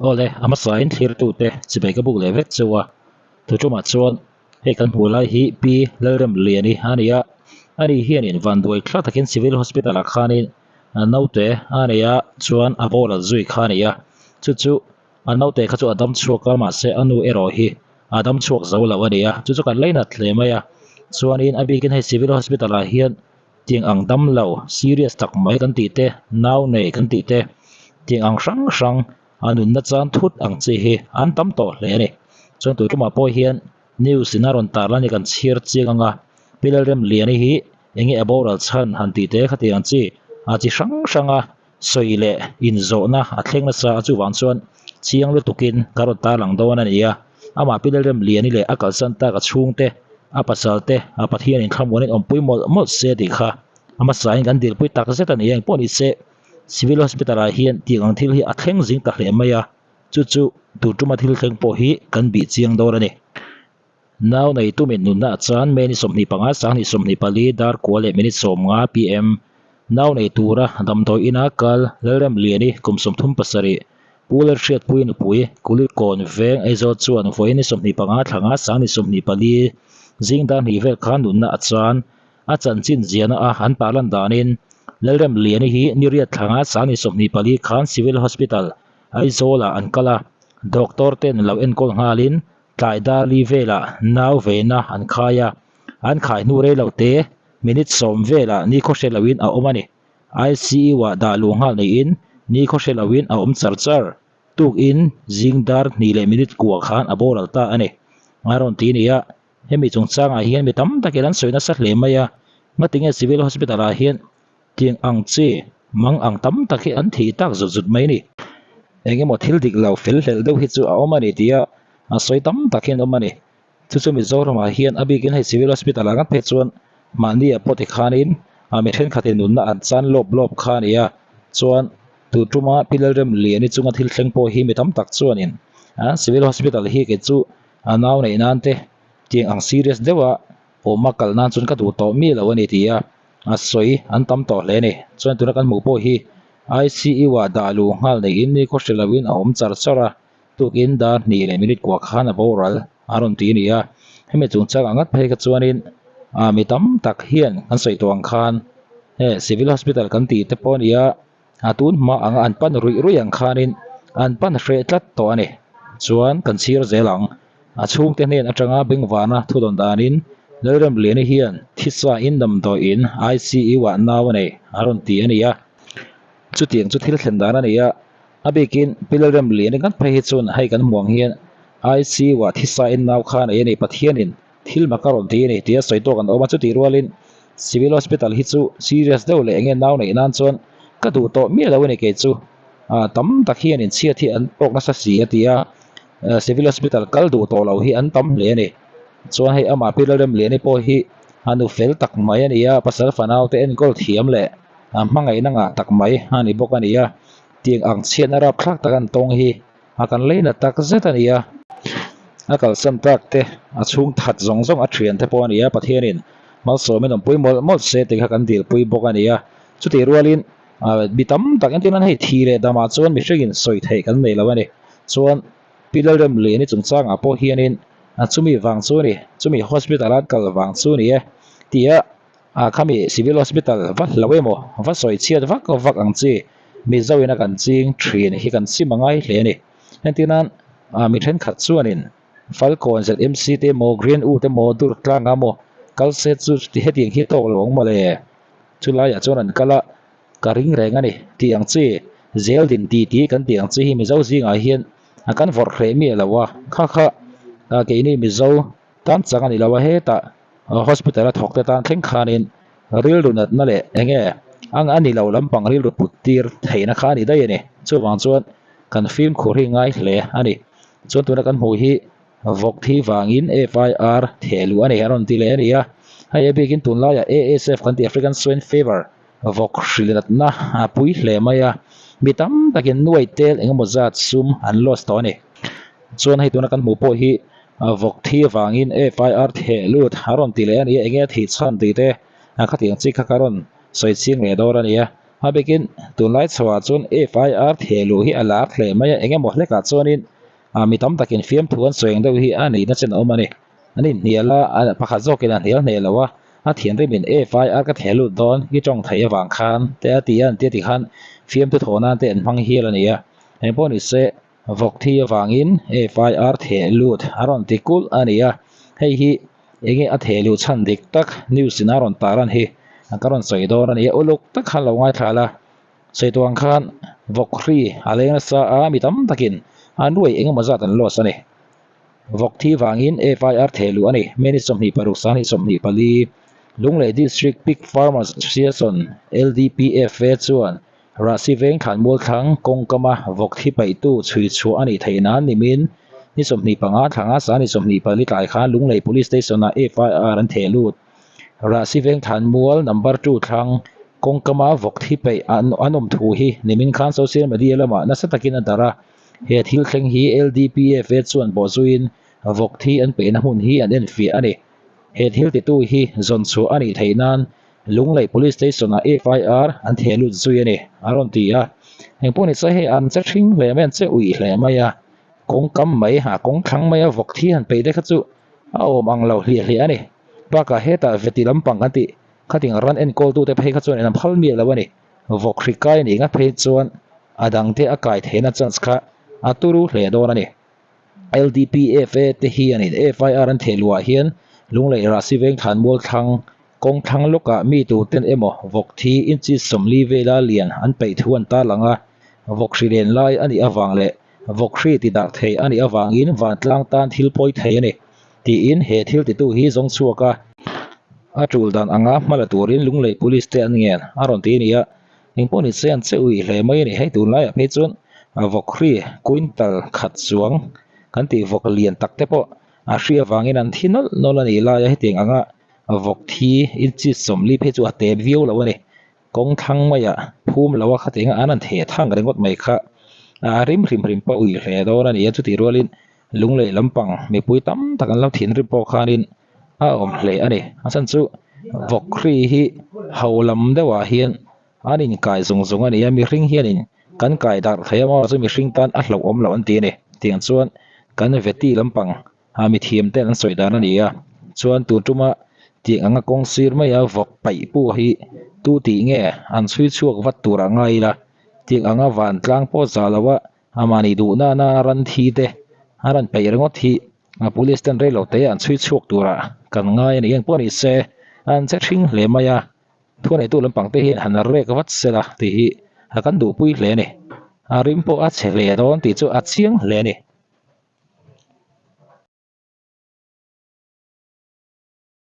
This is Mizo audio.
Awle, a hmasain thlirtute chibai ka buk leh vek cheu a, thuṭumah chuan hei kan hmuh lai hi Pi Lalremliani a ni a, ani hianin vanduai thla takin Civil Hospital ah khanin naute a nei a, chuan a boral zui kha a ni a, chu chu a naute kha chu a dam chhuak a, mahse a nu erawh hi a dam chhuak zo lo a ni a, chu chu kan lei nat hle mai a, chuanin a bikin hei Civil Hospital ah hian Tiang ang dam lo, serious tak mai kan tih te, nau nei kan tih te, tiang ang hrang hrang a nunna chan thut ang chi hi an tam tawh hle a ni. Chuan tui tumah pawh hian news in a rawn tar lan hi kan chhiar chiang ang a, Pi Lalremliani hi enge a boral chhan han tih te khatiang ang chi a chi hrang hrang a sawi leh inzawhna a thleng nasa a chuvang chuan chiang lutukin ka rawn tar lang dawn a ni a, amah Pi Lalremliani leh a kalsan tak a chhungte, a pasal te, a Pathianin thlamuanin awmpui mawlh mawlh se tih kha a hmasain kan dilpui tak zet a ni a, engpawh ni se Civil Hospital ah hian tih ang thil hi a thleng zing ta hle mai a, chu chu tur tuma thil thleng pawh hi kan bih chiang dawn a ni. Nau nei tumin nunna a chan May ni 25, 2024 dar kua leh minute 50 pm. Nau nei tura damdawi ina kal Lalremliani kum 37, Pu Lalhriatpui nupui Kulikawn veng Aizawl chuan vawiin ni 25 thlanga 2024 zing dar hnih vel khan nunna a chan. A chanchin ziahna a an tarlan danin Lalremliani hi ni riat thlanga 2024 khan Civil Hospital, Aizawlah an kal a, doctor ten lo enkawl nghalin Tlai dar li velah nau veina an khai a, an khai hnu rei lo te minute 10 velah ni khaw hre loin a awm a ni. ICU ah dah luh nghal niin ni khaw hre loin a awm char char. Tukin zing dar hnih leh minute kua khan a boral ta a ni. A rawn ti nia, hemi chungchangah hian mi tam takin an sawi nasa hle mai a, ngatinge Civil Hospital ah hian Tiang ang chi, mang ang tam tak hi an thih tak zut zut mai a ni. Engemaw thil dik lo fel hlelh deuh hi chu a awm a ni tia a sawi tam tak hian awm a ni. Chu chu Mizoramah hian a bikin hei Civil Hospital ah ngat phei chuan mahni ah pawh tikhanin a mi thenkhatin nunna an chan lawp lawp kha a ni a. Chuan tu tuma Pi Lalremliani chunga thil thleng pawh hi mi tam tak chuanin Civil Hospital hi kei chu a nau neih nan te tiang ang serious deuha awm a kal nan chuan ka duh tawh miah lo a ni tia A sawi an tam tawh hle a ni. Chuan tuna kan hmuh pawh hi ICU ah dah luh nghal neihin ni khaw hre loin a awm char char a, tukin dar hnih leh minute kua khan a boral a rawn ti a ni a. Hemi chungchang ah ngat phei kha chuanin ah mi tam tak hian kan sawi tawh ang khan he Civil Hospital kan tih te pawh a ni a, a tun hma anga an pan ruih ruih ang khanin an pan hreh tlat tawh a ni. Chuan kan chhir zel ang. A chhungte hnen atanga bengvana thudawn danin Lalremliani hian thisa in damdawiin ICU ah nau a nei a rawn ti a ni a. Chutiang chu thil thlen dan a ni a, a bikin Pi Lalremliani ngat phei hi chuan hei kan hmuh ang hian ICU ah thisa in nau kha a nei a ni, Pathianin thil mak a rawn ti a ni tia sawi tawk an awm a. Chutih rualin Civil Hospital hi chu serious deuh leh enge nau neih nan chuan ka duh tawh miah lo a ni kei chu, tam tak hian inchhiat hi an tawk nasa si a ti a. Civil Hospital kal duh tawh lo hi an tam hle a ni. Chuan hei amah Pi Lalremliani pawh hi a nu fel tak mai a ni a, pasal fanau te enkawl thiam leh hmangaihna ngah tak mai a ni bawk a ni a. Tiang ang chhiatna rapthlak tak an tawng hi a kan leina tak zet a ni a. A kalsan tak te, a chhung that zawng zawng a thian te pawh a ni a, Pathianin malsawmin awmpui mawlh mawlh se tih kha kan dilpui bawk a ni a. Chutih rualin Mi tam tak entir nan hei thi leh damah chuan mihringin sawi theih kan nei lo a ni. Chuan Pi Lalremliani chungchangah pawh hianin chumi vang chu a ni, chumi hospital a kal vang chu a ni e tia khami civil hospital va hlo emaw va sawi chhiat vak vak ang chi Mizo ina kan ching thin hi kan sim a ngai hle a ni. Entir nan mi thenkhat chuanin Falkawn ZMC te emaw Green U te emaw Durtlanga emaw kal se chu hetiang hi tawk lo ang mawle. Chu laiah chuan an kal a, ka ring reng a ni tih ang chi, zel din ti tih kan tih ang chi hi Mizo zingah hian a kan vawrh hreh miah lo a, kha kha keini Mizo tan chang a ni lo a, hetah hospital a thawk te tan thleng khanin rilru natna leh eng nge ang a ni lo lampang rilru put tir theihna kha a ni daih a ni. Chuvang chuan kan fimkhur hi ngai hle a ni. Chuan tuna kan hmuh hi Vawk thi vangin FIR theh luh a ni a rawn ti leh a ni a, hei a bikin tunlaiah ASF kan tih African Swine Fever vawk hrilhatna a pui hle mai a, mi tam takin nuai tel engemaw zat sum an loss tawh a ni. Chuan hei tuna kan hmuh pawh hi vawk thi vangin FIR theh lut a rawn ti leh a ni a, enge a thih chhan tih te khatiang chi kha ka rawn sawi ching leh dawr a ni a. A bikin tunlai chhoah chuan FIR theh luh hi a lar hle mai a, eng emaw hlekah chuanin ah mi tam takin fiamthu an sawi ang deuh hi a nihna chen a awm a ni. An inhnial a, pakhat zawkin a hnial hneh lo a, a thianrimin FIR ka theh lut dawn i tawng theih avang khan te a ti a, an tia tikhan fiamthu thawh nan te an hmang hial a ni a. Engpawh ni se vawk thi avangin FIR theh lut a rawn ti kulh a ni a, hei hi enge a theh luh chhan dik tak news in a rawn tar an hi ka rawn sawi dawn a ni a, uluk tak khan lo ngaithla la. Sawi tawh ang khan vawk hri a leng nasa a, mi tam takin an ruai engemaw zat an loss a ni. Vawk thi vangin FIR theh luh a ni. May ni 26 sang 24, Lunglei District Pig Farmers Association, LDPFA, chuan Rahsi veng thlanmual thlang kawngkama vawk thi paihtu chhui chhuah a nih theih nan nimin ni 25 thlanga sang 24 tlai khan Lunglei Police Station-ah FIR an theh lut. Rahsi veng thlanmual number two thlang kawngkama vawk thi paih an awm thu hi nimin khan social media lamah nasa takin a darh a. He thil thleng hi LDPFA chuan bawhzuiin vawk thi an peihna hmun hi an enfiah a ni. He thil titu hi zawn chhuah a nih theih nan Lunglei Police Station-ah FIR an theh lut zui a ni, a rawn ti a. Engpawh ni chuan hei an che hring hle mai, an che uih hle mai a, kawngkam mai, a kawng thlang maia vawk thi han peih te kha chu a awm ang lo hliah hliah a ni. Bakah hetah veti lampang kan tih khating ran enkawltute phei kha chuan in an phal miah lo a ni. Vawk hri kai a nih ngat phei chuan a dangte a kai theihna chance kha a turu hle dawn a ni. LDPFA te hianin FIR an theh luhah hian Lunglei Rahsi Veng Thlanmual thlang kawng thlang lawkah mi turten emaw vawk thi inches 40 vela lian an peih thu an tarlang a, vawk hri len lai a nih avang leh vawk hri ti darh thei a nih avangin vantlang tan thil pawi thei a ni tiin he thil titu hi zawng chhuak a. A tul dan anga hma la turin Lunglei Police te an ngen a rawn ti a ni a. Engpawh ni se an che ui hle mai a ni. Hei tunlaiah phei chuan vawk hri quintal khat chuang kan tih vawk lian tak te pawh a hri avangin an thi nawlh nawlh a nih laia hetiang anga vawk thi inches 40 phei chu a tep viau lo a ni. Kawng thlang maiah phum lo a khatianga an han theh thang ringawt mai kha a rim hrim hrim pawh ui hle dawn a ni a. Chutih rualin Lunglei lampang mipui tam tak an lo thinrim pawh khanin a awm hle a ni. A chhan chu vawk hri hi ho lam deuhah hian an inkai zung zung a ni a, mihring hianin kan kai darh thei a maw chu mihring tan a hlauhawm loh an ti a ni. Tiang chuan kan veti lampang a mithiam ten an sawi dan a ni a, chuan tun tuma tiang anga kawng sir maia vawk paih pawh hi tu tih nge an chhui chhuak vat tur a ngai ila, tiang anga vantlang pawh za lo a Amahni duh nana ran thi te a rawn peih ringawt hi a police ten rei lo te an chhui chhuak turah kan ngai a ni. Engpawh ni se an che hring hle mai a, thuaneitu lampang te hian han rek vat sela tih hi a kan duhpui hle a ni. A rim pawh a chhe hle dawn tih chu a chiang hle a ni.